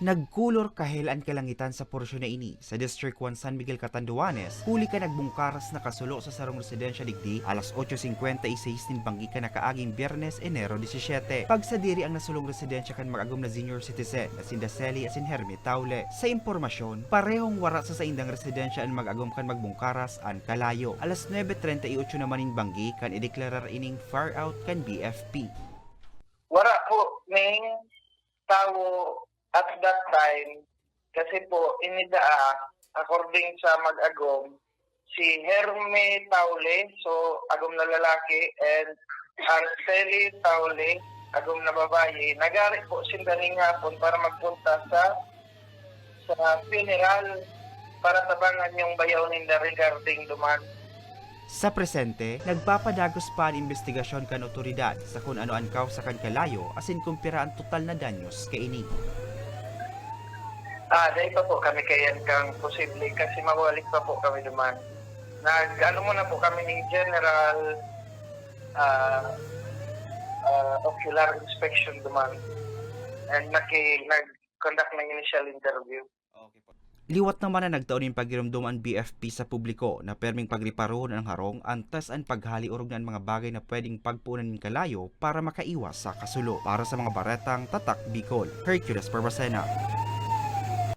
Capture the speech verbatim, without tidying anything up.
Nagkulor kahel an kalangitan sa porsyon na ini sa District one San Miguel, Catanduanes, huli kan nagbungkaras na kasulo sa sarong residensya digdi alas otso cincuenta y seis nin banggi kan nakaaging Biyernes, Enero disisiete. Pagsadiri ang nasulong residensya kan mag-agom na senior citizen na sinda Sally asin Hermie Taule. Sa impormasyon, parehong wara sa saindang residensya an mag-agom kan magbungkaras an kalayo. Alas nuebe treinta y ocho naman nin banggi kan ideklarar ining fire out kan B F P. Wara po ning tawo at that time, kasi po, ini daa, according sa mag-agom, si Hermie Taule, so, agom na lalaki, and ang Sally Taule, agom na babayi, nagari po sinda ning hapon para magpunta sa, sa funeral para tabangan yung bayaw ninda regarding duman. Sa presente, nagpapadagos pa an imbestigasyon kan otoridad sa kun ano an kawsa kan kalayo asin kun pira an total na danyos kaini. Ah, dai pa po kami kayan kang posible kasi mabalik pa po kami duman. Nag-ano muna po kami ning general, ah, ah, ocular inspection duman. And naki-, nag-conduct ng initial interview. Liwat naman na nagtao nin pagiromdom an B F P sa publiko na perming pagriparohon an harong antes an paghali orog na an mga bagay na pwedeng pagpoonan nin kalayo para makaiwas sa kasulo. Para sa mga baretang Tatak Bicol, Hercules Barbacena.